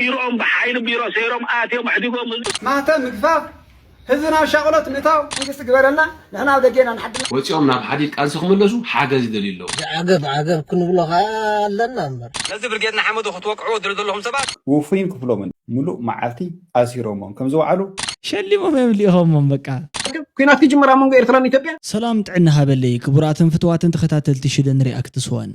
ቢሮኦም ብሓይሊ ቢሮ ሰይሮም ኣትዮም ኣሕዲጎም። ማህተም ምግፋፍ፣ ህዝብና ኣብ ሻቕሎት ምእታው። መንግስቲ ግበረልና፣ ንሕና ኣብ ደገ ኢና ንሓድር። ወፂኦም ናብ ሓዲድ ቃልሲ ክምለሱ ሓገዝ ይደልዩ ኣለዉ። ዓገብ ዓገብ ክንብሎ ከዓ ኣለና እምበር። ነዚ ብርጌድ ንሓመዱ ክትወቅዕዎ ድል ዘለኹም ሰባት። ውፉይን ክፍሎምን ምሉእ መዓልቲ ኣሲሮሞም ከም ዝወዓሉ ሸሊሞም እዮም ልኢኾሞም በቃ። ኲናት ክጅምር ኣብ መንጎ ኤርትራን ኢትዮጵያን። ሰላም ጥዕና ሃበለይ ክቡራትን ፍትዋትን ተኸታተልቲ ሽደን ሪኣክትስ ዋን።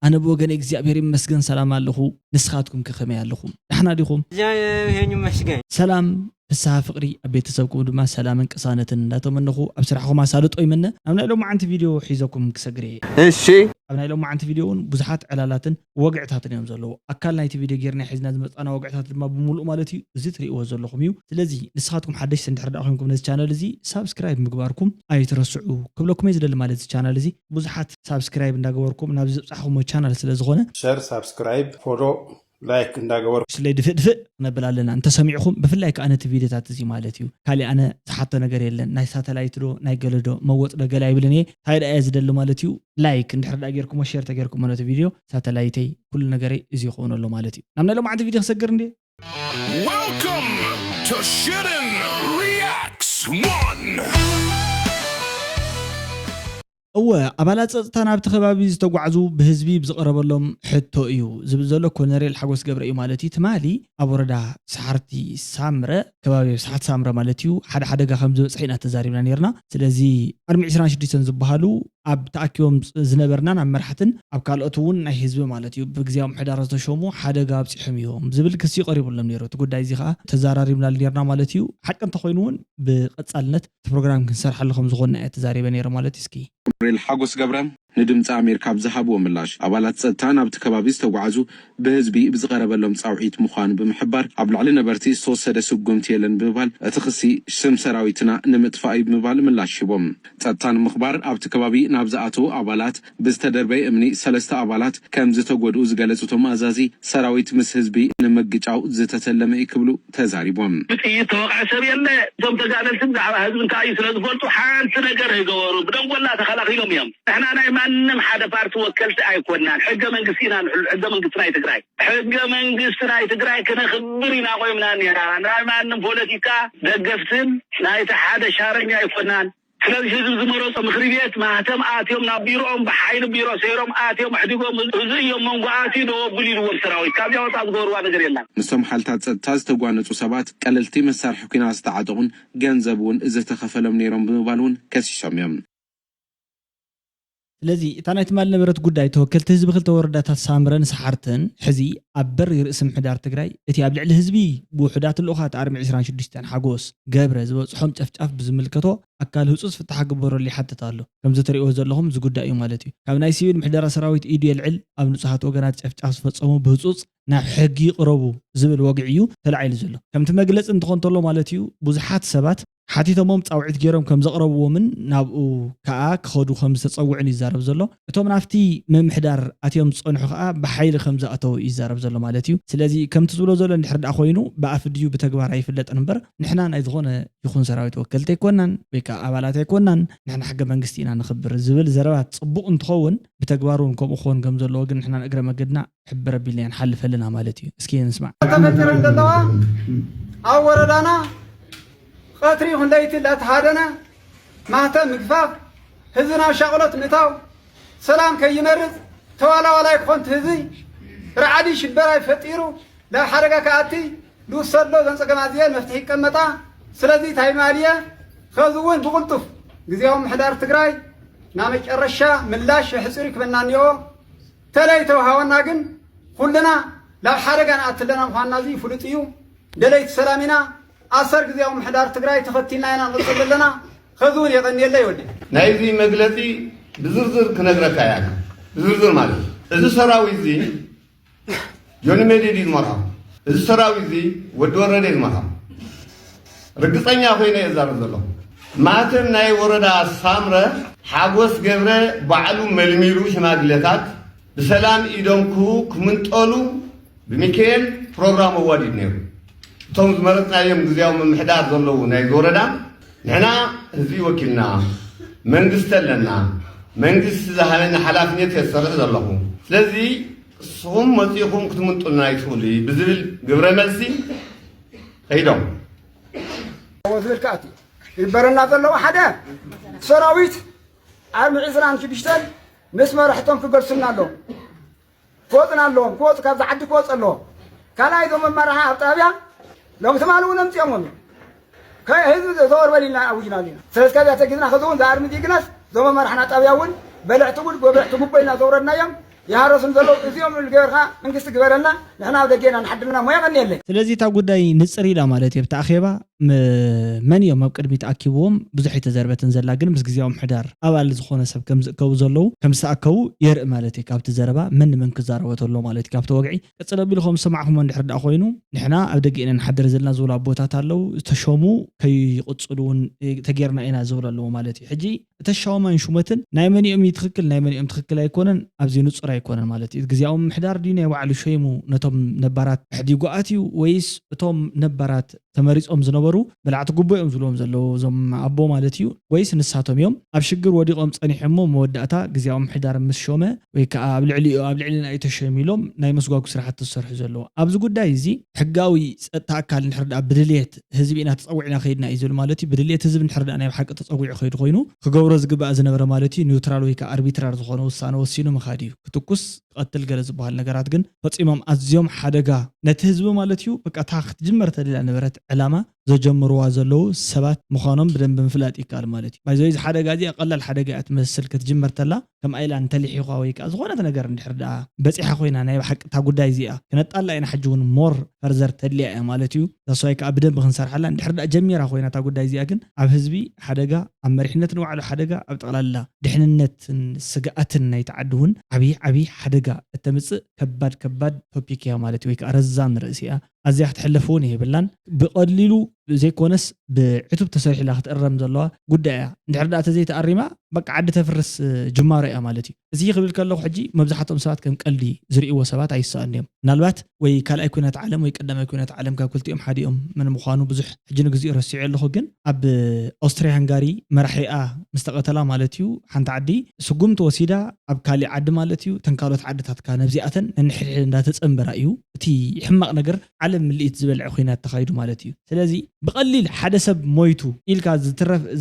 ኣነ ብወገነይ እግዚኣብሔር ይመስገን ሰላም ኣለኹ። ንስኻትኩም ከ ከመይ ኣለኹም? ዳሕና ዲኹም? እግዚኣብሔር ይመስገን። ሰላም ፍስሃ ፍቕሪ ኣብ ቤተሰብኩም ድማ ሰላምን ቅሳነትን እንዳተመነኹ ኣብ ስራሕኹም ኣሳልጦ ይምነ። ኣብ ናይ ሎማዓንቲ ቪድዮ ሒዘኩም ክሰግር እየ። እሺ። ኣብ ናይ ሎማዓንቲ ቪድዮ እውን ብዙሓት ዕላላትን ወግዕታትን እዮም ዘለዉ። ኣካል ናይቲ ቪድዮ ጌርና ሒዝና ዝመጻና ወግዕታት ድማ ብምሉእ ማለት እዩ እዚ ትርእይዎ ዘለኹም እዩ። ስለዚ ንስኻትኩም ሓደሽቲ እንድሕር ደኣ ኮይንኩም ነዚ ቻነል እዚ ሳብስክራይብ ምግባርኩም ኣይትረስዑ ክብለኩም እየ ዝደሊ። ማለት እዚ ቻነል እዚ ብዙሓት ሳብስክራይብ እንዳገበርኩም ናብዚ ዘብጻሕኹሞ ቻነል ስለ ዝኾነ ሸር፣ ሳብስክራይብ፣ ፎሎ፣ ላይክ እንዳገበርኩም። ስለይ ድፍእ ድፍእ ክነብል ኣለና እንተሰሚዕኹም፣ ብፍላይ ከኣ ነቲ ቪድዮታት እዚ ማለት እዩ። ካሊእ ኣነ ዝሓቶ ነገር የለን። ናይ ሳተላይት ዶ ናይ ገለ ዶ መወጽ ዶ ገለ ኣይብልን እየ። እንታይ ደኣ እየ ዝደሊ ማለት እዩ፣ ላይክ እንድሕር ደኣ ጌርኩሞ፣ ሼር ተጌርኩሞ ነቲ ቪድዮ፣ ሳተላይተይ ኩሉ ነገረይ እዚ ይኸውን ኣሎ ማለት እዩ። ናብ ናይ ሎማዓንቲ ቪድዮ ክሰግር እንዴ? Welcome to Shitten Reacts One! እወ፣ ኣባላት ጸጥታ ናብቲ ከባቢ ዝተጓዕዙ ብህዝቢ ብዝቐረበሎም ሕቶ እዩ ዝብል ዘሎ ኮነሬል ሓጎስ ገብረ እዩ ማለት እዩ። ትማሊ ኣብ ወረዳ ሰሓርቲ ሳምረ ከባቢ ሰሓርቲ ሳምረ ማለት እዩ ሓደ ሓደጋ ከም ዝበጽሐ ኢና ተዛሪብና ነርና። ስለዚ ኣርሚ ዕስራን ሽዱሽተን ዝበሃሉ ኣብ ተኣኪቦም ዝነበርናን ኣብ መራሕትን ኣብ ካልኦት እውን ናይ ህዝቢ ማለት እዩ ብግዜያዊ ምሕዳር ዝተሸሙ ሓደጋ ኣብጺሖም እዮም ዝብል ክሲ ቀሪቡሎም ነይሩ። እቲ ጉዳይ እዚ ከዓ ተዘራሪብናሉ ነርና ማለት እዩ። ሓቂ እንተኮይኑ እውን ብቐጻልነት እቲ ፕሮግራም ክንሰርሓሉ ከም ዝኾንና እየ ተዛሪበ ነይረ ማለት እዩ። እስኪ ኮሎኔል ሓጎስ ገብረ ንድምፂ ኣሜሪካ ኣብ ዝሃብዎ ምላሽ፣ ኣባላት ፀጥታ ናብቲ ከባቢ ዝተጓዓዙ ብህዝቢ ብዝቐረበሎም ፃውዒት ምዃኑ ብምሕባር፣ ኣብ ልዕሊ ነበርቲ ዝተወሰደ ስጉምቲ የለን ብምባል፣ እቲ ክሲ ስም ሰራዊትና ንምጥፋእ እዩ ብምባል ምላሽ ሂቦም። ፀጥታ ንምኽባር ኣብቲ ከባቢ ናብ ዝኣተዉ ኣባላት ብዝተደርበየ እምኒ ሰለስተ ኣባላት ከም ዝተጎድኡ ዝገለፁ እቶም ኣዛዚ፣ ሰራዊት ምስ ህዝቢ ንምግጫው ዝተተለመ እዩ ክብሉ ተዛሪቦም። ብጥይት ተወቕዐ ሰብ የለ። እቶም ተጋደልቲ ብዛዕባ ህዝቢ እንታይ እዩ ስለ ዝፈልጡ ሓንቲ ነገር ኣይገበሩ። ብደንጎላ ተኸላኺሎም እዮም። ንሕና ናይ ማንም ሓደ ፓርቲ ወከልቲ ኣይኮናን። ሕገ መንግስቲ ኢና ንሕሉ፣ ሕገ መንግስቲ ናይ ትግራይ። ሕገ መንግስቲ ናይ ትግራይ ክነኽብር ኢና ቆይምና እኒሀና። ናይ ማንም ፖለቲካ ደገፍትን ናይቲ ሓደ ሻረኛ ኣይኮናን። ስለዚ ህዝቢ ዝመረፆ ምኽሪ ቤት ማህተም ኣትዮም ናብ ቢሮኦም ብሓይሊ ቢሮ ሰይሮም ኣትዮም ኣሕዲጎም። እዚ እዮም መንጎ ኣትዩ ደወ ኣቢሉ ኢልዎም ሰራዊት። ካብዚኣ ወፃእ ዝገበርዋ ነገር የላን። ምስቶም ሓይልታት ፀጥታ ዝተጓነፁ ሰባት ቀለልቲ መሳርሒ ኲናት ዝተዓጠቑን ገንዘብ እውን ዝተኸፈሎም ነይሮም ብምባል እውን ከሲሶም እዮም። ስለዚ እታ ናይ ትማሊ ነበረት ጉዳይ ተወከልቲ ህዝቢ ክልተ ወረዳታት ሳምረን ሰሓርትን ሕዚ ኣብ በሪ ርእሲ ምሕዳር ትግራይ እቲ ኣብ ልዕሊ ህዝቢ ብውሑዳት ልኡኻት ኣርሚ ዕስራን ሽዱሽተን ሓጎስ ገብረ ዝበፅሖም ጨፍጫፍ ብዝምልከቶ ኣካል ህፁፅ ፍታሕ ክግበረሉ ይሓትት ኣሎ። ከምዚ ትሪእዎ ዘለኹም እዚ ጉዳይ እዩ ማለት እዩ። ካብ ናይ ሲቪል ምሕደራ ሰራዊት ኢዱ የልዕል፣ ኣብ ንፁሃት ወገናት ጨፍጫፍ ዝፈፀሙ ብህፁፅ ናብ ሕጊ ይቕረቡ ዝብል ወግዒ እዩ ተላዒሉ ዘሎ። ከምቲ መግለፂ እንትኾን ተሎ ማለት እዩ ብዙሓት ሰባት ሓቲቶሞም ፃውዒት ገይሮም ከም ዘቕረብዎምን ናብኡ ከዓ ክኸዱ ከም ዝተፀውዕን ይዛረብ ዘሎ። እቶም ናብቲ ምምሕዳር ኣትዮም ዝፀንሑ ከዓ ብሓይሊ ከም ዝኣተዉ ይዛረብ ዘሎ ማለት እዩ። ስለዚ ከምቲ ዝብሎ ዘሎ እንድሕር ደኣ ኮይኑ ብኣፍ ድዩ ብተግባር ኣይፍለጥን እምበር ንሕና ናይ ዝኾነ ይኹን ሰራዊት ወከልቲ ኣይኮናን ወይ ከዓ ኣባላት ኣይኮናን፣ ንሕና ሕገ መንግስቲ ኢና ንኽብር ዝብል ዘረባት ፅቡቕ እንትኸውን ብተግባር እውን ከምኡ ክኾን ከም ዘለዎ ግን ንሕና ንእግረ መገድና ሕብር ኣቢልና ንሓልፍ ኣለና ማለት እዩ። እስኪ ንስማዕ። ተፈጢረን ዘለዋ ኣብ ወረዳና ቐትሪ ይኹን ለይቲ እንዳተሃደነ ማህተም ምግፋፍ፣ ህዝብና ኣብ ሻቕሎት ምእታው፣ ሰላም ከይመርጽ ተዋላዋላይ ክኾን እቲ ህዝቢ ራዕዲ ሽበራ ፈጢሩ ናብ ሓደጋ ክኣቲ ዝውሰዶ ዘን ጸገማት እዚኤን መፍትሒ ይቀመጣ። ስለዚ ታይማልየ ኸዚ እውን ብቕልጡፍ ግዜያዊ ምሕዳር ትግራይ ናብ መጨረሻ ምላሽ ኣሕጺሩ ክበና እኒኦ። ተለይ ተውሃወና ግን ኩልና ናብ ሓደጋ ንኣትለና ምዃንና እዚ ፍሉጥ እዩ። ደለይቲ ሰላም ኢና። ኣሰር ግዜያዊ ምሕዳር ትግራይ ተኸቲልና ኢና ንቕፅል ዘለና። ኸዚ እውን የቐንየለይ ወዲ። ናይዚ መግለፂ ብዝርዝር ክነግረካ እያ። ብዝርዝር ማለት እዩ። እዚ ሰራዊት እዚ ጆኒ መዲድ እዩ ዝመርሖ። እዚ ሰራዊት እዚ ወዲ ወረደ እዩ ዝመርሖ። ርግፀኛ ኮይነ እየ ዝዛረብ ዘለኹ። ማህተም ናይ ወረዳ ሳምረ ሓጎስ ገብረ ባዕሉ መልሚሉ ሽማግለታት ብሰላም ኢዶም ክህቡ ክምንጠሉ ብሚካኤል ፕሮግራም ኣዋዲድ ነይሩ። እቶም ዝመረፅናዮም ግዝያዊ ምምሕዳር ዘለዉ ናይዚ ወረዳ ንሕና ህዝቢ ወኪልና መንግስቲ ኣለና፣ መንግስቲ ዝሃበኒ ሓላፍነት እየ ዝሰርሕ ዘለኹ። ስለዚ ንስኹም መጺኹም ክትምንጡልና ኣይትኽእሉ ብዝብል ግብረ መልሲ ከይዶም። ከምኡ ዝብል ከኣቲ ይግበረና ዘለዎ ሓደ ሰራዊት ኣርሚ ዕስራን ሽዱሽተን ምስ መራሕቶም ክገልሱና ኣለዎም። ክወፁና ኣለዎም። ክወፁ ካብዚ ዓዲ ክወፁ ኣለዎም። ካልኣይ እዞም ኣመራርሓ ኣብ ጣብያ ሎም ትማሊ እውን ኣምፅኦሞም እዮም። ከ ህዝቢ ዘወር በል ኢልና ኣውጅና ኣለና። ስለዚ ካብዚኣ ተጊዝና ከዚ እውን ዝኣርሚ ዲግናስ እዞም ኣመራርሓና ጣብያ እውን በልዕቲ ጉድ ጎብዕቲ ጉቦ ኢልና ዘውረድናዮም ይሃረሱን ዘለዉ እዚኦም ኢሉ ገበርካ መንግስቲ ግበረልና ንሕና ኣብ ደገና ንሓድርና ሞ የቐንየለይ። ስለዚ እታ ጉዳይ ንፅር ኢላ ማለት እዩ ኣብቲ ኣኼባ ም- መን እዮም ኣብ ቅድሚት ኣኪብዎም ብዙሕ ኣይተዘርበትን ዘላ ግን ምስ ግዜያዊ ምሕዳር ኣባል ዝኾነ ሰብ ከም ዝእከቡ ዘለዉ ከም ዝተኣከቡ የርኢ ማለት እዩ ካብቲ ዘረባ መን ንመን ክዛረቦ ተሎ ማለት እዩ ካብቲ ወግዒ ቀፅል ኣቢሉ ከም ዝሰማዕኹሞ እንድሕር ደኣ ኮይኑ ንሕና ኣብ ደገ ኢና ንሓድር ዘለና ዝብሉ ኣቦታት ኣለዉ ዝተሾሙ ከይቕፅሉ እውን ተጌርና ኢና ዝብሉ ኣለዉ ማለት እዩ ሕጂ እተሻውማን ሹመትን ናይ መኒኦም እዩ ትኽክል ናይ መኒኦም ትኽክል ኣይኮነን ኣብዚ ንጹር ኣይኮነን ማለት እዩ ግዜያዊ ምሕዳር ድዩ ናይ ባዕሉ ሸይሙ ነቶም ነባራት ኣሕዲጉ ኣትዩ ወይስ እቶም ነባራት ተመሪጾም ዝነበሩ በላዕቲ ጉቦ እዮም ዝብልዎም ዘለዉ እዞም ኣቦ ማለት እዩ ወይስ ንሳቶም እዮም ኣብ ሽግር ወዲቖም ጸኒሖሞ መወዳእታ ግዜያዊ ምሕዳር ምስ ሾመ ወይ ከዓ ኣብ ልዕሊኡ ኣብ ልዕሊ ናይ ተሸሚሎም ናይ መስጓጉ ስራሕቲ ዝሰርሑ ዘለዉ ኣብዚ ጉዳይ እዚ ሕጋዊ ጸጥታ ኣካል እንድሕር ደኣ ብድልየት ህዝቢ ኢና ተጸዊዕና ከይድና እዩ ዝብል ማለት እዩ ብድልየት ህዝቢ እንድሕር ደኣ ናይ ብሓቂ ተጸዊዑ ከይዱ ኮይኑ ክገብሮ ዝግባእ ዝነበረ ማለት እዩ ኒውትራል ወይ ከዓ ኣርቢትራር ዝኾነ ውሳነ ወሲኑ ምኻድ እዩ ክትኩስ ክቐትል ገለ ዝበሃል ነገራት ግን ፈጺሞም ኣዝዮም ሓደጋ ነቲ ህዝቢ ማለት እዩ በቃ እታ ክትጅመር ተደልያ ነበረት ዕላማ ዘጀምርዋ ዘለዉ ሰባት ምዃኖም ብደንቢ ምፍላጥ ይከኣል ማለት እዩ ባይዘ እዚ ሓደጋ እዚኣ ቀላል ሓደጋ እያ ትመስል ክትጅመር ተላ ከም ኣይላን ተሊሒኳ ወይ ከዓ ዝኾነት ነገር እንድሕር ደኣ በፂሓ ኮይና ናይ ብሓቂ እታ ጉዳይ እዚኣ ክነጣላ ኢና ሕጂ እውን ሞር ፈርዘር ተድልያ እያ ማለት እዩ ተስዋይ ከዓ ብደንቢ ክንሰርሓላ እንድሕር ደኣ ጀሚራ ኮይና እታ ጉዳይ እዚኣ ግን ኣብ ህዝቢ ሓደጋ ኣብ መሪሕነት ንባዕሉ ሓደጋ ኣብ ጠቕላላ ድሕንነትን ስግኣትን ናይቲ ዓዲ እውን ዓብዪ ዓብዪ ሓደጋ እተምፅእ ከባድ ከባድ ቶፒክ እያ ማለት እዩ ወይ ከዓ ረዛን ርእሲ እያ ኣዝያ ክትሕለፍ እውን የብላን ብቐሊሉ ዘይኮነስ ብዕቱብ ተሰሪሕላ ክትእረም ዘለዋ ጉዳይ እያ እንድሕር ደኣ ተዘይተኣሪማ በቃ ዓዲ ተፍርስ ጅማሮ እያ ማለት እዩ እዚ ክብል ከለኹ ሕጂ መብዛሕትኦም ሰባት ከም ቀልዲ ዝርእይዎ ሰባት ኣይሰኣን እዮም ምናልባት ወይ ካልኣይ ኩናት ዓለም ወይ ቀዳማይ ኩናት ዓለም ካብ ክልቲኦም ሓዲኦም መን ምዃኑ ብዙሕ ሕጂ ንግዚኡ ረሲዑ ኣለኹ ግን ኣብ ኦስትሪያ ሃንጋሪ መራሒኣ ምስ ተቐተላ ማለት እዩ ሓንቲ ዓዲ ስጉምቲ ወሲዳ ኣብ ካሊእ ዓዲ ማለት እዩ ተን ካልኦት ዓድታት ከኣ ነብዚኣተን ነንሕድሕድ እንዳተጸንበራ እዩ እቲ ሕማቕ ነገር ዓለም ምልኢት ዝበልዐ ኹናት ተኻይዱ ማለት እዩ። ስለዚ ብቐሊል ሓደ ሰብ ሞይቱ ኢልካ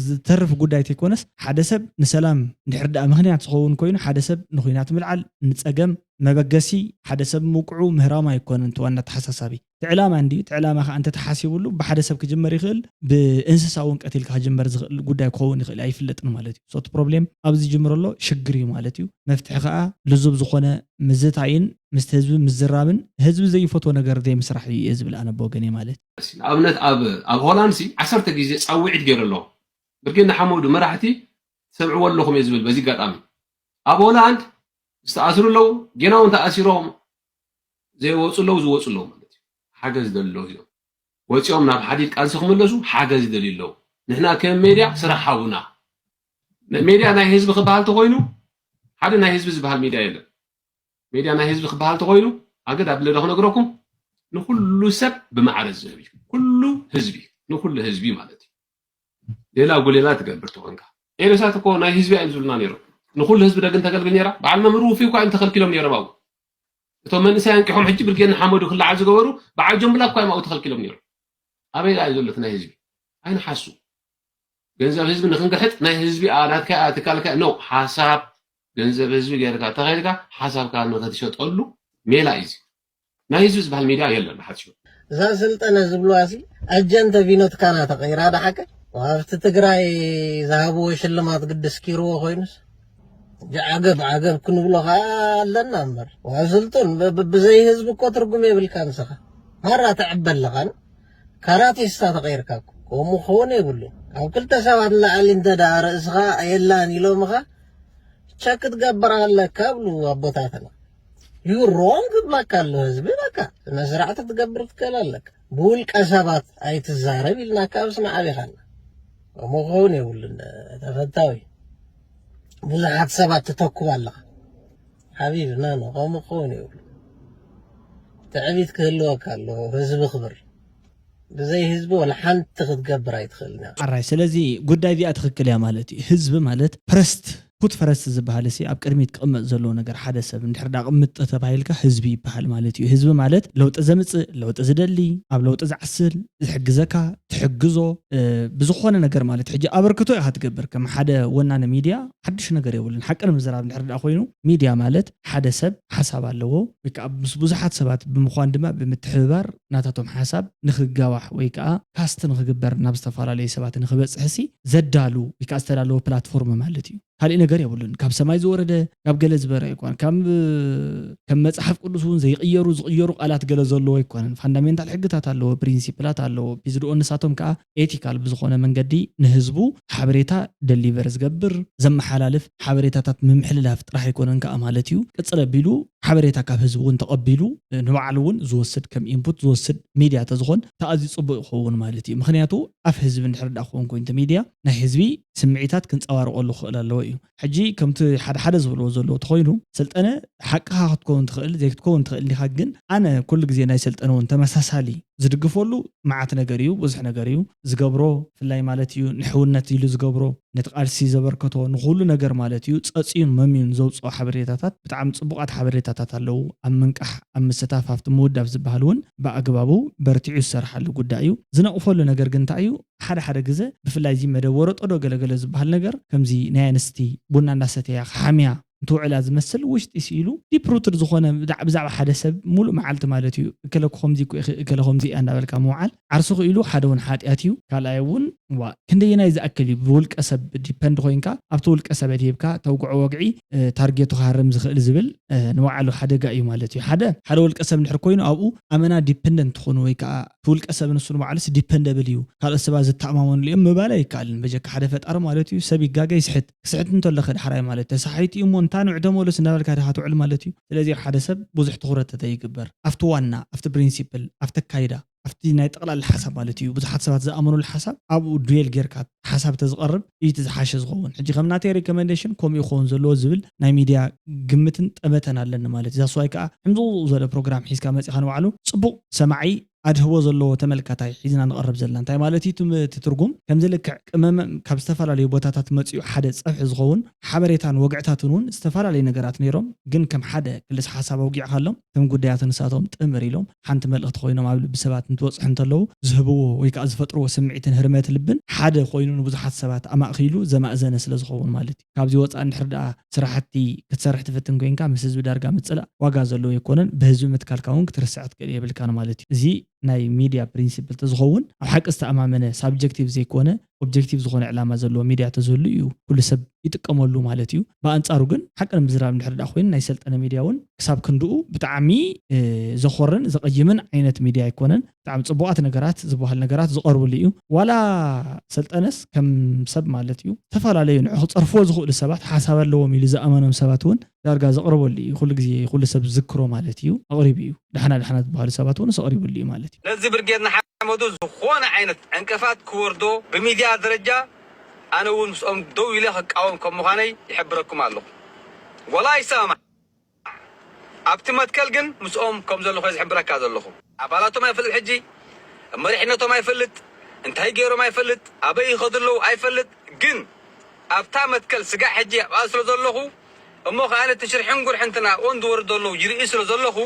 ዝተርፍ ጉዳይ ተይኮነስ ሓደ ሰብ ንሰላም እንድሕር ደኣ ምኽንያት ዝኸውን ኮይኑ ሓደ ሰብ ንኹናት ምልዓል፣ ንጸገም መበገሲ ሓደ ሰብ ምውቅዑ ምህራም ኣይኮነን እቲ ዋና ተሓሳሳቢ። እቲ ዕላማ እንድዩ፣ እቲ ዕላማ ከኣ እንተተሓሲቡሉ ብሓደ ሰብ ክጅመር ይኽእል፣ ብእንስሳ እውን ቀቲልካ ክጅመር ዝኽእል ጉዳይ ክኸውን ይኽእል ኣይፍለጥን ማለት እዩ። So እቲ ፕሮብሌም ኣብዚ ይጅምር ኣሎ ሽግር እዩ ማለት እዩ። መፍትሒ ከኣ ልዙብ ዝኾነ ምዝታይን ምስቲ ህዝቢ ምዝራብን ህዝቢ ዘይፈትዎ ነገር ዘይምስራሕ እዩ እየ ዝብል ኣነ ብወገነይ ማለት እዩ። ንኣብነት ኣብ ኣብ ሆላንድ ሲ ዓሰርተ ግዜ ጻውዒት ገይሩ ኣሎ። ብርጌድ ንሓመዱ መራሕቲ ትሰምዕዎ ኣለኹም እየ ዝብል በዚ ኣጋጣሚ ኣብ ሆላንድ ዝተኣስሩ ኣለዉ፣ ጌና እውን ተኣሲሮም ዘይወፁ ኣለዉ፣ ዝወፁ ኣለዉ ማለት እዩ። ሓገዝ ይደልዩ ኣለዉ እዮም። ወፂኦም ናብ ሓዲድ ቃልሲ ክምለሱ ሓገዝ ይደልዩ ኣለዉ። ንሕና ከም ሜድያ ስራሕ ሃቡና። ሜድያ ናይ ህዝቢ ክበሃል ተኾይኑ ሓደ ናይ ህዝቢ ዝበሃል ሜድያ የለን። ሜድያ ናይ ህዝቢ ክበሃል ተኾይኑ ኣገድ ኣብለ ዶ ክነግረኩም ንኩሉ ሰብ ብማዕረ ዝህብ እዩ። ኩሉ ህዝቢ ንኩሉ ህዝቢ ማለት እዩ። ሌላ ጉሌላ ትገብር ተኾንካ ኤረሳት እኮ ናይ ህዝቢ እዮም ዝብሉና ነይሮም። ንኩሉ ህዝቢ ደግ እንተገልግል ነይራ በዓል መምህር ውፉይ እኳ እዮም ተኸልኪሎም ነይሮም ኣብኡ። እቶም መንእሰይ ኣንቂሖም ሕጂ ብርጌድ ንሓመዱ ክለዓል ዝገበሩ በዓል ጀምብላ እኳ እዮም ኣብኡ ተኸልኪሎም ነይሮም። ኣበይ ደኣ እዩ ዘሎ እቲ ናይ ህዝቢ? ኣይንሓሱ። ገንዘብ ህዝቢ ንክንግሕጥ ናይ ህዝቢ ናትካ ትካልካ ነው ሓሳብ ገንዘብ ህዝቢ ገይርካ ተኸይድካ ሓሳብካ ንክትሸጠሉ ሜላ እዩ። ናይ ህዝቢ ዝበሃል ሚድያ የለን ብሓፂሩ። እዛ ስልጠነ ዝብልዋ ሲ ኣጀንተ ቪኖትካና ተቐይራ ዶ ሓቀ? ኣብቲ ትግራይ ዝሃብዎ ሽልማት ግዲ ስኪርዎ ኮይኑስ? ጃ ዓገብ ዓገብ ክንብሎ ከኣ ኣለና እምበር። ዋ ስልጡን፣ ብ- ብ- ብዘይ ህዝቢ እኮ ትርጉም የብልካ ንስኻ። ማራ ትዕበ ኣለኻን ካራቲስታ ተቐይርካ እኮ። ከምኡ ክኸውን የብሉን። ካብ ክልተ ሰባት ንላዕሊ እንተ ደኣ ርእስኻ የላን ኢሎምኻ ቸክ ክትገብር ኣለካ ይብሉ ኣቦታትና። You wrong ክብለካ ኣሎ ህዝቢ በቃ ስነ ስርዓት ክትገብር ክትክእል ኣለካ። ብውልቀ ሰባት ኣይትዛረብ ኢልናካ ኣብ ስማዕ ኣቢኻና። ከምኡ ክኸውን የብሉን ተፈታዊ። ብዙሓት ሰባት ትተኩብ ኣለኻ ሓቢቢ ናኖ ከምኡ ክኸውን የብሉን። ትዕቢት ክህልወካ ኣለዎ ህዝቢ ክብር ብዘይ ህዝቢ ወላ ሓንቲ ክትገብር ኣይትኽእልን ኢኻ። ሕራይ ስለዚ ጉዳይ እዚኣ ትኽክል እያ ማለት እዩ ህዝቢ ማለት ፕረስት ፑት ፈረስት ዝበሃል ሲ ኣብ ቅድሚት ክቕመጥ ዘለዎ ነገር፣ ሓደ ሰብ እንድሕር ዳ ቅምጥ ተባሂልካ ህዝቢ ይበሃል ማለት እዩ። ህዝቢ ማለት ለውጢ ዘምፅእ፣ ለውጢ ዝደሊ፣ ኣብ ለውጢ ዝዓስል፣ ዝሕግዘካ፣ ትሕግዞ፣ ብዝኾነ ነገር ማለት ሕጂ ኣበርክቶ ኢኻ ትገብር። ከም ሓደ ወናነ ሚድያ ሓድሽ ነገር የብሉን። ሓቂ ንምዝራብ እንድሕር ዳ ኮይኑ፣ ሚድያ ማለት ሓደ ሰብ ሓሳብ ኣለዎ ወይ ከዓ ምስ ብዙሓት ሰባት ብምዃን ድማ ብምትሕብባር ናታቶም ሓሳብ ንክጋዋሕ ወይ ከዓ ካስት ንክግበር ናብ ዝተፈላለዩ ሰባት ንክበፅሕ ሲ ዘዳሉ ወይ ከዓ ዝተዳለወ ፕላትፎርም ማለት እዩ። ካልእ ነገር የብሉን። ካብ ሰማይ ዝወረደ፣ ካብ ገለ ዝበረ ኣይኮን። ካብ ከም መፅሓፍ ቅዱስ እውን ዘይቕየሩ ዝቕየሩ ቃላት ገለ ዘለዎ ኣይኮነን። ፋንዳሜንታል ሕግታት ኣለዎ፣ ፕሪንሲፕላት ኣለዎ። ፒዝድኦ ንሳቶም ከዓ ኤቲካል ብዝኾነ መንገዲ ንህዝቡ ሓበሬታ ደሊቨር ዝገብር፣ ዘመሓላልፍ፣ ሓበሬታታት ምምሕልላፍ ጥራሕ ኣይኮነን ከዓ ማለት እዩ። ቅፅል ኣቢሉ ሓበሬታ ካብ ህዝቢ እውን ተቐቢሉ ንባዕሉ እውን ዝወስድ፣ ከም ኢንፑት ዝወስድ ሚድያ ተዝኾን ተኣዝዩ ፅቡቅ ይኸውን ማለት እዩ። ምክንያቱ ኣፍ ህዝቢ እንድሕር ዳ ክኸውን ኮይኑ ሚድያ ናይ ህዝቢ ስምዒታት ክንፀባርቀሉ ክኽእል ኣለዎ እዩ። ሕጂ ከምቲ ሓደ ሓደ ዝብልዎ ዘለዎ ተኾይኑ፣ ሰልጠነ ሓቅኻ ክትከውን ትኽእል ዘይክትከውን ትኽእል ዲኻ፣ ግን ኣነ ኩሉ ግዜ ናይ ሰልጠነ እውን ተመሳሳሊ ዝድግፈሉ መዓት ነገር እዩ፣ ብዙሕ ነገር እዩ ዝገብሮ። ብፍላይ ማለት እዩ ንሕውነት ኢሉ ዝገብሮ፣ ነቲ ቃልሲ ዘበርከቶ፣ ንኹሉ ነገር ማለት እዩ ጸጽዩን መምዩን ዘውጽኦ ሓበሬታታት፣ ብጣዕሚ ጽቡቓት ሓበሬታታት ኣለዉ። ኣብ ምንቃሕ፣ ኣብ ምስታፍ፣ ኣብቲ ምውዳብ ዝበሃል እውን ብኣግባቡ በርቲዑ ዝሰርሓሉ ጉዳይ እዩ። ዝነቕፈሉ ነገር ግን እንታይ እዩ? ሓደ ሓደ ግዘ ብፍላይ እዚ መደብ ወረጦ ዶ ገለገለ ዝበሃል ነገር፣ ከምዚ ናይ ኣንስቲ ቡና እንዳሰተያ ክሓምያ እንትውዕላ ዝመስል፣ ውሽጢ ስኢሉ ዲፕ ሩትድ ዝኾነ ብዛዕ- ብዛዕባ ሓደ ሰብ ሙሉእ መዓልቲ ማለት እዩ፣ እከለ እኮ ከምዚ እኮ ኢኺ፣ እከለ ከምዚ እያ እንዳበልካ ምውዓል፣ ዓርሱ ክኢሉ ሓደ እውን ሓጢኣት እዩ። ካልኣይ እውን ዋ ክንደየናይ ዝኣክል እዩ ብውልቀ ሰብ ዲፐንድ ኮይንካ ኣብቲ ውልቀ ሰብ ኣድሂብካ ተውግዖ ወግዒ፣ እ፣ ታርጌቱ ክሃርም ዝኽእል ዝብል፣ እ፣ ንባዕሉ ሓደጋ እዩ ማለት እዩ። ሓደ ሓደ ውልቀ ሰብ እንድሕር ኮይኑ ኣብኡ ኣመና ዲፐንደንት ትኾኑ ወይ ከዓ እቲ ውልቀ ሰብ ንሱ ንባዕሉስ ዲፐንደብል እዩ፣ ካልኦት ሰባት ዝተኣማመኑሉ እዮም ምባል ኣይከኣልን። በጀካ ሓደ ፈጣሪ ማለት እዩ ሰብ ይጋገ ይስሕት። ክስሕት እንተሎ ከ ዳሕራይ ማለት ተሳሒቱ እዩ እሞ እንታ ንዕደመሉስ እንዳበልካ ዲኻ ትውዕል ማለት እዩ። ስለዚ ሓደ ሰብ ብዙሕ ትኹረት ተተይግበር ኣብቲ ዋና፣ ኣብቲ ፕሪንሲፕል፣ ኣብቲ ኣካይዳ፣ ኣብቲ ናይ ጠቕላላ ሓሳብ ማለት እዩ። ብዙሓት ሰባት ዝኣመኑሉ ሓሳብ ኣብኡ ዱዌል ጌርካ ሓሳብ ተዝቐርብ እዩ እቲ ዝሓሸ ዝኸውን። ሕጂ ከም ናተይ ሪኮመንዴሽን ከምኡ ይኸውን ዘለዎ ዝብል ናይ ሚድያ ግምትን ጠመተን ኣለኒ ማለት እዩ። ዛስዋይ ከዓ ሕምዝቑ ዝበለ ፕሮግራም ሒዝካ መፂኻ ንባዕሉ ፅቡቕ ሰማዒ ኣድህቦ ዘለዎ ተመልካታይ ሒዝና ንቐርብ ዘለና። እንታይ ማለት እዩ እቲ ም- እቲ ትርጉም? ከምዚ ልክዕ ቅመም ካብ ዝተፈላለዩ ቦታታት መፂኡ ሓደ ፀብሒ ዝኸውን ሓበሬታን ወግዕታትን እውን ዝተፈላለዩ ነገራት ነይሮም፣ ግን ከም ሓደ ክልስ ሓሳብ ኣውጊዕካሎም እቶም ጉዳያት ንሳቶም ጥምር ኢሎም ሓንቲ መልእኽቲ ኮይኖም ኣብ ልቢ ሰባት እንትበፅሑ እንተለዉ ዝህብዎ ወይ ከዓ ዝፈጥርዎ ስምዒትን ህርመት ልብን ሓደ ኮይኑ ንብዙሓት ሰባት ኣማእኪሉ ዘማእዘነ ስለ ዝኸውን ማለት እዩ። ካብዚ ወፃእ እንድሕር ደኣ ስራሕቲ ክትሰርሕ ትፍትን ኮይንካ ምስ ህዝቢ ዳርጋ ምፅላእ ዋጋ ዘለዎ ኣይኮነን። ብህዝቢ ምትካልካ እውን ክትርስዕ ትክእል የብልካን ማለት እዩ። እዚ ናይ ሚድያ ፕሪንሲፕል ተዝኸውን ኣብ ሓቂ ዝተኣማመነ ሳብጀክቲቭ ዘይኮነ ኦብጀክቲቭ ዝኾነ ዕላማ ዘለዎ ሚድያ ተዝህሉ እዩ ኩሉ ሰብ ይጥቀመሉ ማለት እዩ። ብኣንፃሩ ግን ሓቂ ንምዝራብ እንድሕር ደኣ ኮይኑ ናይ ሰልጠነ ሚድያ እውን ክሳብ ክንድኡ ብጣዕሚ እ፣ ዘኾርን ዘቐይምን ዓይነት ሚድያ ኣይኮነን። ብጣዕሚ ፅቡቓት ነገራት ዝበሃል ነገራት ዝቐርብሉ እዩ። ዋላ ሰልጠነስ ከም ሰብ ማለት እዩ ዝተፈላለዩ ንዑ ክፀርፍዎ ዝኽእሉ ሰባት ሓሳብ ኣለዎም ኢሉ ዝኣመኖም ሰባት እውን ዳርጋ ዘቕርበሉ እዩ። ኩሉ ግዜ ኩሉ ሰብ ዝዝክሮ ማለት እዩ ኣቕሪቡ እዩ። ዳሕና ዳሕና ዝበሃሉ ሰባት እውን ኣቕሪብሉ እዩ ማለት እዩ። ነዚ ብርጌድ ንሓመዱ ዝኾነ ዓይነት ዕንቅፋት ክወርዶ ብሚድያ ደረጃ ኣነ እውን ምስኦም ደው ኢለ ክቃወም ከም ምዃነይ ይሕብረኩም ኣለኹ። ወላ ይሰማማዕ ኣብቲ መትከል ግን ምስኦም ከም ዘለኹ ዝሕብረካ ዘለኹ። ኣባላቶም ኣይፈልጥ ሕጂ፣ መሪሕነቶም ኣይፈልጥ፣ እንታይ ገይሮም ኣይፈልጥ፣ ኣበይ ይኸዱ ኣለዉ ኣይፈልጥ፣ ግን ኣብታ መትከል ስጋዕ ሕጂ ኣብኣ ስለ ዘለኹ እሞ ከኣ ነቲ ሽርሕን ጉርሕን እቲ ናብኦም ዝወርድ ዘለዉ ይርኢ ስለ ዘለኹ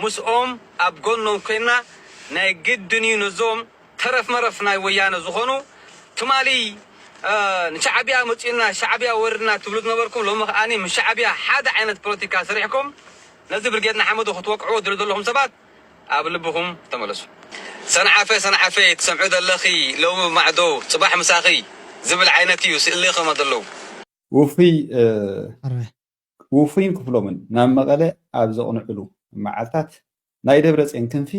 ምስኦም ኣብ ጎኖም ኮይና ናይ ግድን እዩ ነዞም ተረፍ መረፍ ናይ ወያነ ዝኾኑ ትማሊ ንሻዕብያ መፂኡና ሻዕብያ ወርድና ትብሉ ዝነበርኩም ሎሚ ከዓኒ ምስ ሻዕብያ ሓደ ዓይነት ፖለቲካ ሰሪሕኩም ነዚ ብርጌድ ንሓመዱ ክትወቅዕዎ ትብሉ ዘለኹም ሰባት ኣብ ልብኹም ተመለሱ። ሰንዓፈ ሰንዓፈ ትሰምዑ ዘለኺ ሎሚ ማዕዶ ፅባሕ ምሳኺ ዝብል ዓይነት እዩ ስእሊ ከመ ዘለዉ። ውፉይ ውፉይን ክፍሎምን ናብ መቐለ ኣብ ዘቕንዕሉ መዓልታት ናይ ደብረፅዮን ክንፊ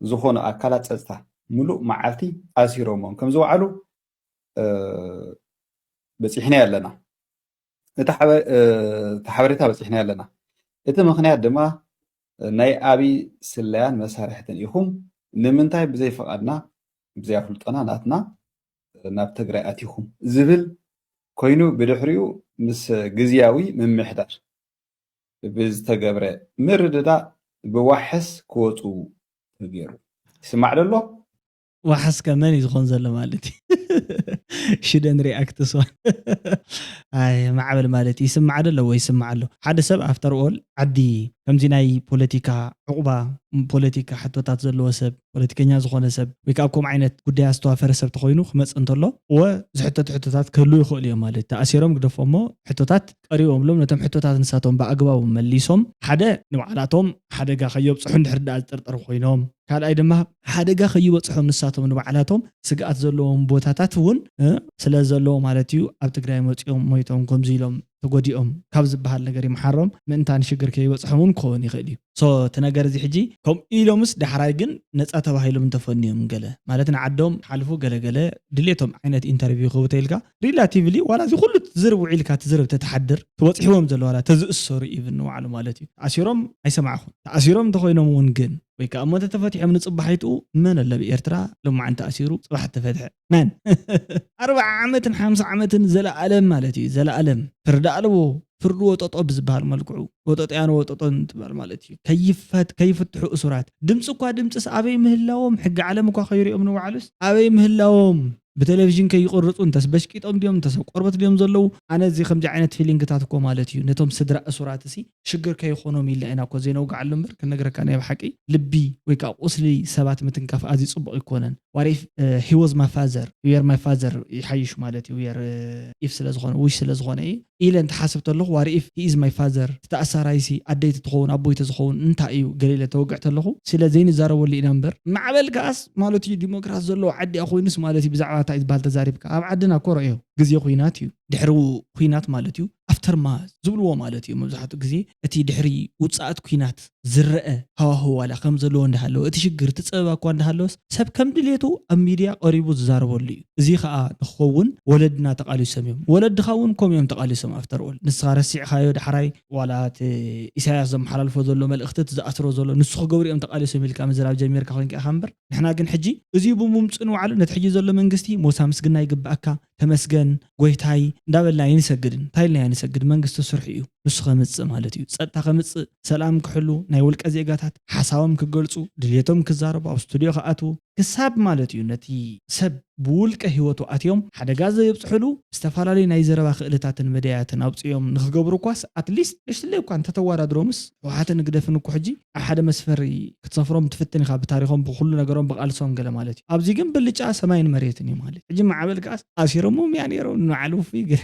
ዝኾኑ ኣካላት ፀፅታ ምሉእ መዓልቲ ኣሲሮሞም ከምዝወዓሉ በፂሕናዮ ኣለና። እቲ ሓበሬታ በፂሕናዮ ኣለና። እቲ ምኽንያት ድማ ናይ ኣብይ ስለያን መሳርሕትን ኢኹም፣ ንምንታይ ብዘይ ፍቓድና ብዘይ ኣፍልጦና ናትና ናብ ትግራይ ኣቲኹም ዝብል ኮይኑ ብድሕሪኡ ምስ ግዝያዊ ምምሕዳር ብዝተገብረ ምርድዳእ ብዋሕስ ክወፁ ተገይሩ። ይስማዕ ደሎ? ዋሕስ ከ መን እዩ ዝኾን ዘሎ ማለት እዩ? ሽደን ሪኣክት ስዋን። ኣይ ማዕበል ማለት ይስማዕ ዶ ኣለዎ? ይስማዕ ኣሎ። ሓደ ሰብ ኣፍተር ኦል ዓዲ ከምዚ ናይ ፖለቲካ ዕቑባ፣ ፖለቲካ ሕቶታት ዘለዎ ሰብ፣ ፖለቲከኛ ዝኾነ ሰብ ወይ ከዓ ኣብ ከምኡ ዓይነት ጉዳይ ዝተዋፈረ ሰብ ተኾይኑ ክመፅእ እንተሎ እወ ዝሕተቱ ሕቶታት ክህሉ ይኽእሉ እዮም ማለት እዩ። ተኣሲሮም ግደፎ እሞ ሕቶታት ቀሪቦምሎም ነቶም ሕቶታት ንሳቶም ብኣግባቡ መሊሶም ሓደ ንባዕላቶም ሓደጋ ከየብፅሑ እንድሕር ደኣ ዝጥርጠሩ ኮይኖም ካልኣይ ድማ ሓደጋ ከይበፅሖም ንሳቶም ንባዕላቶም ስግኣት ዘለዎም ቦታታት እውን ስለ ዘለዎ ማለት እዩ ኣብ ትግራይ መፂኦም ሞይቶም ከምዚ ኢሎም ተጎዲኦም ካብ ዝበሃል ነገር ይምሓሮም ምእንታን ሽግር ከይበፅሖም እውን ክኸውን ይኽእል እዩ። ሶ እቲ ነገር እዚ ሕጂ ከምኡ ኢሎምስ ዳሕራይ ግን ነፃ ተባሂሎም እንተፈንዮም ገለ ማለት ንዓዶም ሓልፉ ገለገለ ድሌቶም ዓይነት ኢንተርቪው ክህቡ ተኢልካ ሪላቲቭሊ ዋላ እዚ ኩሉ ትዝርብ ውዒልካ ትዝርብ ተተሓድር ትበፅሕዎም ዘሎ ዋላ ተዝእሰሩ ኢቭን ንባዕሉ ማለት እዩ ተኣሲሮም ኣይሰማዕኹን ተኣሲሮም እንተኮይኖም እውን ግን ወይ ከዓ እሞ ተተፈቲሖም ንፅባሕ ይጥኡ መን ኣሎ ብኤርትራ ልማዓን ተኣሲሩ ፅባሕ ተፈትሐ መን ኣርባዓ ዓመትን ሓምሳ ዓመትን ዘለኣለም ማለት እዩ ዘለኣለም ፍርዲ ኣለዎ ፍርዲ ወጠጦ ብዝበሃል መልክዑ ወጠጦያን ወጠጦን ትበሃል ማለት እዩ ከይፈት ከይፍትሑ እሱራት ድምፂ እኳ ድምፅስ ኣበይ ምህላዎም ሕጊ ዓለም እኳ ከይሪኦም ንባዕሉስ ኣበይ ምህላዎም ብቴሌቪዥን ከይቕርፁ እንተስ በሽቂጦም ድዮም እንተስ ኣብ ቆርበት ድዮም ዘለዉ ኣነ እዚ ከምዚ ዓይነት ፊሊንግታት እኮ ማለት እዩ ነቶም ስድራ እሱራት እሲ ሽግር ከይኾኖም ኢልና ኢና እኮ ዘይነውግዓሉ እምበር ክነግረካ ናይ ብሓቂ ልቢ ወይ ከዓ ቁስሊ ሰባት ምትንካፍ ኣዝዩ ፅቡቕ ኣይኮነን what if he was my father you are my father ይሓይሽ ማለት እዩ we are if ስለ ዝኾነ wish ስለ ዝኾነ እዩ ኢለ እንትሓስብ ተለኹ what if he is my father እቲ ተኣሳራይሲ ኣደይ ተትኸውን ኣቦይ ተዝኸውን እንታይ እዩ ገለ ኢለ ተወግዕ ተለኹ ስለ ዘይንዛረበሉ ኢና እምበር ማዕበል ከኣስ ማለት እዩ ዲሞክራሲ ዘለዎ ዓዲ ኮይኑስ ማለት እዩ ብዛዕባ እንታይ ዝበሃል ተዛሪብካ ኣብ ዓድና እኮ ረእዮ ግዜ ኩናት እዩ ድሕሪ ኩናት ማለት እዩ ኣፍተርማዝ ዝብልዎ ማለት እዩ መብዛሕትኡ ግዜ እቲ ድሕሪ ውፅኣት ኩናት ዝረአ ሃዋህው ዋላ ከም ዘለዎ እንዳሃለወ እቲ ሽግር እቲ ፀበባ እኳ እንዳሃለወስ ሰብ ከም ድሌቱ ኣብ ሚድያ ቀሪቡ ዝዛረበሉ እዩ እዚ ከዓ ንክኸውን ወለድና ተቃሊሶም እዮም ወለድኻ እውን ከም እዮም ተቃሊሶም ኣፍተር ኦል ንስኻ ረሲዕኻዮ ዳሕራይ ዋላ እቲ ኢሳያስ ዘመሓላልፎ ዘሎ መልእክቲ እቲ ዝኣስሮ ዘሎ ንሱ ክገብሩ እዮም ተቃሊሶም ኢልካ ምዝራብ ጀሚርካ ኮይንካ ኢኻ እምበር ንሕና ግን ሕጂ እዚ ብምምፅኡ ንባዕሉ ነቲ ሕጂ ዘሎ መንግስቲ ሞሳ ምስግና ይግብኣካ ተመስገን ጎይታይ እንዳበልና ኣይንሰግድን እንታይ ኢልና ንሰግድ መንግስቲ ስርሑ እዩ ንሱ ከምፅእ ማለት እዩ ጸጥታ ከምፅእ ሰላም ክሕሉ ናይ ውልቀ ዜጋታት ሓሳቦም ክገልፁ ድልየቶም ክዛረቡ ኣብ ስቱድዮ ክኣትዉ ክሳብ ማለት እዩ ነቲ ሰብ ብውልቀ ህይወቱ ኣትዮም ሓደጋ ዘየብፅሕሉ ዝተፈላለዩ ናይ ዘረባ ክእልታትን መደያትን ኣውፅኦም ንክገብሩ እኳስ ኣትሊስት ንሽትለይ እኳ እንተተወዳድሮምስ ህወሓትን ህግደፍን እኮ ሕጂ ኣብ ሓደ መስፈሪ ክትሰፍሮም ትፍትን ኢኻ ብታሪኾም ብኩሉ ነገሮም ብቃልሶም ገለ ማለት እዩ ኣብዚ ግን ብልጫ ሰማይን መሬትን እዩ ማለት ሕጂ ማዕበል ከዓስ ኣሲሮሞም እያ ነይሮም ንባዕሉ ውፉይ ገለ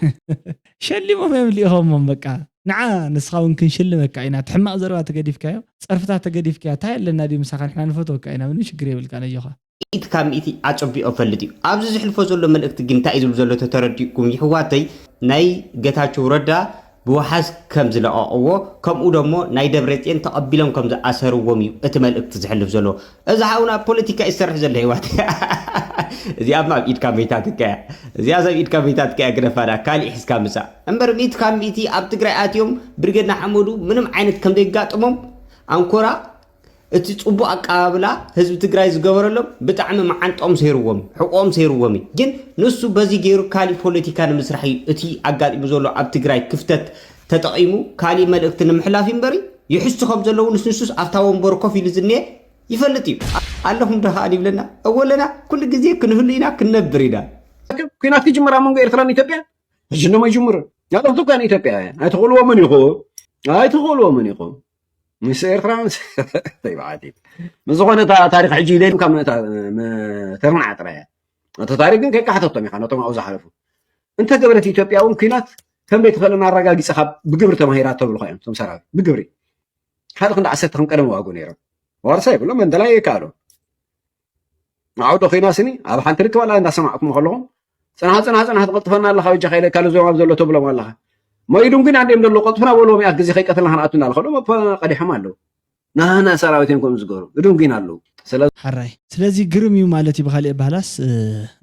ሸሊሞም እዮም ልኢኾሞም በቃ ንዓ ንስኻ እውን ክንሽልመካ ኢና እቲ ሕማቕ ዘረባ ተገዲፍካዮ ጸርፍታት ተገዲፍካዮ እንታይ ኣለና ድዩ ምሳኻ ንሕና ንፈትወካ ኢና ምንም ሽግር የብልካ ነጆኻ ኢድ ካብ ሚእቲ ኣጸቢቑ እፈልጥ እዩ። ኣብዚ ዘሕልፎ ዘሎ መልእኽቲ ግን እንታይ እዩ ዝብል ዘሎ ተተረዲእኩም ይሕዋተይ ናይ ገታቸው ረዳ ብወሓዝ ከም ዝለቐቕዎ ከምኡ ደሞ ናይ ደብረፅዮን ተቐቢሎም ከም ዝኣሰርዎም እዩ እቲ መልእኽቲ ዘሕልፍ ዘሎ። እዚ ሓውና ፖለቲካ እዩ ዝሰርሕ ዘሎ ይሕዋተይ። እዚኣ ኣብ ኢድካ መይታትካ እያ። እዚኣ ኣብ ኢድካ መይታትካ እያ ግደፋ ደኣ ካሊእ ሒዝካ ምፃእ። እምበር ሚእቲ ካብ ሚእቲ ኣብ ትግራይ ኣትዮም ብርጌድ ንሓመዱ ምንም ዓይነት ከም ዘይጋጥሞም ኣንኮራ እቲ ፅቡቕ ኣቀባብላ ህዝቢ ትግራይ ዝገበረሎም ብጣዕሚ መዓንጥኦም ሰይርዎም እዩ፣ ሕቖኦም ሰይርዎም እዩ። ግን ንሱ በዚ ገይሩ ካሊእ ፖለቲካ ንምስራሕ እዩ እቲ ኣጋጢሙ ዘሎ ኣብ ትግራይ ክፍተት ተጠቒሙ ካሊእ መልእኽቲ ንምሕላፍ እዩ እምበሪ ይሕሱ ከም ዘለዉ ንስንሱስ ኣብታ ወንበሩ ኮፍ ኢሉ ዝኒኤ ይፈልጥ እዩ። ኣለኹም ዶ ከኣ ይብለና? እወ ኣለና፣ ኩሉ ግዜ ክንህሉ ኢና ክንነብር ኢና። ኩናት ክጅምር ኣብ መንጎ ኤርትራን ኢትዮጵያን ሕጂ እንደሞ ኣይጅምርን። ኣጠቕጥብካ ንኢትዮጵያውያን ኣይትኽእልዎምን ኢኹም ኣይትኽእልዎምን ኢኹም። ምስ ኤርትራ ምስ ተይበዓት ምስ ዝኾነ እታ ታሪኽ ሕጂ ኢለ ኢልካ ተርናዓ ጥራይ እያ። እቲ ታሪኽ ግን ከይካሕተቶም ኢኻ ነቶም ኣብኡ ዝሓለፉ። እንተገበረት ኢትዮጵያ እውን ኲናት ከም ዘይትኽእል እናረጋጊጸ ካብ ብግብሪ ተማሂራ ተብልኾ እዮም እቶም ሰራዊት ብግብሪ ሓደ ክንዲ ዓሰርተ ከም ቀደም ዋግኡ ነይሮም። ዋርሳይ ብሎ መንደላይ የከኣሎ። ንዓውዶ ኺናስኒ ኣብ ሓንቲ ርክብ ኣላ እንዳሰማዕኩም ከለኹም ጽንሓ ጽንሓ ጽንሓ ትቐልጥፈና ኣለኻ በጃኻ ኢለ ካልእ ዞም ኣብ ዘሎ ተብሎም ኣለኻ። መይዱም ግን ኣንዴም ዘሎ ቀልጥፍና በልዎም ያክ ግዜ ከይቀትልና ክንኣቱ እንዳልኸ ዶ ቀዲሖም ኣለዉ። ናህና ሰራዊት እዮም ከምኡ ዝገብሩ እዱም ግን ኣለዉ። ስለ ሓራይ ስለዚ ግርም እዩ ማለት እዩ ብካሊእ ኣባህላስ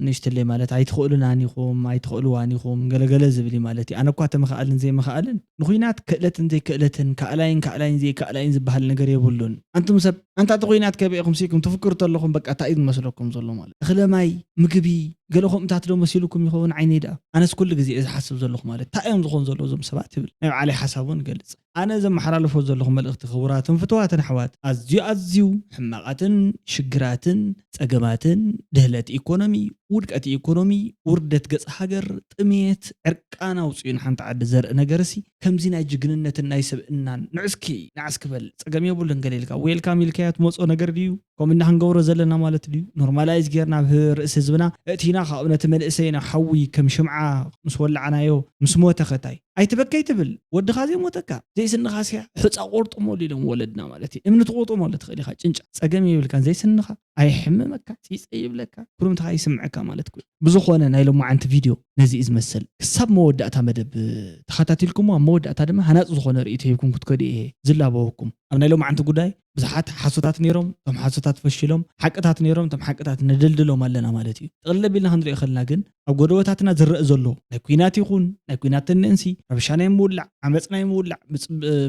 ንእሽትለይ ማለት ኣይትኽእሉናን ኢኹም ኣይትኽእልዋን ኢኹም ገለገለ ዝብል እዩ ማለት እዩ ኣነ እኳ ተመኽኣልን ዘይምኽኣልን ንኹናት ክእለትን ዘይክእለትን ካእላይን ካእላይን ዘይካእላይን ዝበሃል ነገር የብሉን ኣንቱም ሰብ ኣንታ እቲ ኹናት ከበኢኹም ሲኩም ትፍክሩ ተለኹም በቃ እንታይ እዩ ዝመስለኩም ዘሎ ማለት እኽለ ማይ ምግቢ ገለ ከምኡታት ዶ መሲልኩም ይኸውን ዓይነይ ደኣ ኣነስ ኩሉ ግዜ እየ ዝሓስብ ዘለኹ ማለት እንታይ እዮም ዝኾን ዘለዉ እዞም ሰባት ይብል ናይ ባዕለይ ሓሳብ እውን እገልጽ ኣነ ዘመሓላልፎ ዘለኹ መልእኽቲ ክቡራትን ፍትዋትን ኣሕዋት ኣዝዩ ኣዝዩ ሕማቓትን ሽግራትን ጸገማትን ድህለት ኢኮኖሚ፣ ውድቀት ኢኮኖሚ፣ ውርደት ገጽ ሃገር፣ ጥሜት፣ ዕርቃን ኣውጽኡ ንሓንቲ ዓዲ ዘርኢ ነገርሲ ከምዚ ናይ ጅግንነትን ናይ ሰብእናን ንዑስኪ ንዓስ ክበል ጸገም የብሉን ገለ ኢልካ ዌልካም ኢልካዮ ትመጽኦ ነገር ድዩ? ከምኡ እንዳ ክንገብሮ ዘለና ማለት ድዩ? ኖርማላይዝ ጌርና ኣብ ርእሲ ህዝብና እእቲና ካብ ነቲ መንእሰይ ናብ ሓዊ ከም ሽምዓ ምስ ወላዕናዮ ምስ ሞተ ኸታይ ኣይትበከይ ትብል ወድኻ ዘይሞተካ ዘይስንኻ ስያ ሕፃ ቆርጥሞሉ ኢሎም ወለድና ማለት እዩ። እምኒ ትቆጥሞ ኣሎ ትኽእል ኢኻ ጭንጫ ጸገም የብልካን ዘይስንኻ ኣይሕምመካ ፂፀ ይብለካ ኩርምትኻ ይስምዐካ ማለት ኩ ብዝኾነ ናይ ሎማዓንቲ ቪድዮ ነዚ እዩ ዝመስል። ክሳብ መወዳእታ መደብ ተኸታቲልኩሞ ኣብ መወዳእታ ድማ ሃናፂ ዝኾነ ርእይቶ ሂብኩም ክትከዱ እየ ዝላበወኩም። ኣብ ናይ ሎማዓንቲ ጉዳይ ብዙሓት ሓሶታት ነይሮም፣ እቶም ሓሶታት ፈሺሎም፣ ሓቅታት ነይሮም፣ እቶም ሓቅታት ነደልድሎም ኣለና ማለት እዩ። ጥቕልል ኣቢልና ክንሪኦ ከለና ግን ኣብ ጎደቦታትና ዝረአ ዘሎ ናይ ኲናት ይኹን ናይ ኲናት ተንእንሲ ረብሻ ናይ ምውላዕ ዓመፅ ናይ ምውላዕ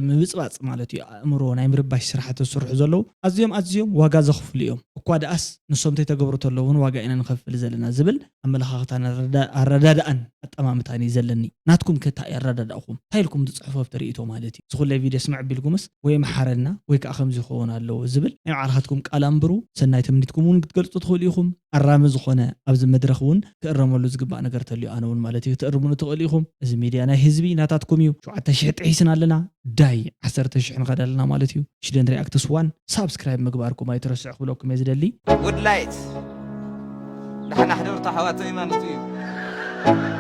ምብፅባፅ ማለት እዩ ኣእምሮ ናይ ምርባሽ ስራሕቲ ዝስርሑ ዘለዉ ኣዝዮም ኣዝዮም ዋጋ ዘኽፍሉ እዮም። እኳ ደኣስ ንሶም እንተይተገብሩ ተለውን ዋጋ ኢና ንኸፍል ዘለና ዝብል ኣመለኻኽታን ኣረዳድኣን ኣጠማምታን እዩ ዘለኒ። ናትኩም ከ እንታይ ኣረዳድኣኹም እንታይ ኢልኩም ትፅሕፎ ኣብቲ ርእቶ ማለት እዩ። ዝኹለይ ቪድዮ ስምዕ ቢልኩምስ ወይ መሓረና ወይ ከዓ ከምዚ ይኸውን ኣለዎ ዝብል ናይ ባዕልኻትኩም ቃል ኣንብሩ። ሰናይ ትምኒትኩም እውን ክትገልፁ ትኽእሉ ኢኹም። ኣራሚ ዝኾነ ኣብዚ መድረኽ እውን ክእረመሉ ዝግባእ ነገር ተልዩ ኣነ እውን ማለት እዩ ክትእርሙኒ ትኽእሉ ኢኹም። እዚ ሚድያ ናይ ህዝቢ ናታትኩም እዩ። ሸውዓተ ሽሕ ጥሒስና ኣለና ዳይ ዓሰርተ ሽሕ ንኸድ ኣለና ማለት እዩ። ሽደን ሪኣክትስ ዋን ሳብስክራይብ ምግባርኩም ኣይትረስዕ ክብለኩም እየ ዝደሊ። ጉድላይት ዳሕና ሕደርቶ ኣሕዋተይ ማለት እዩ።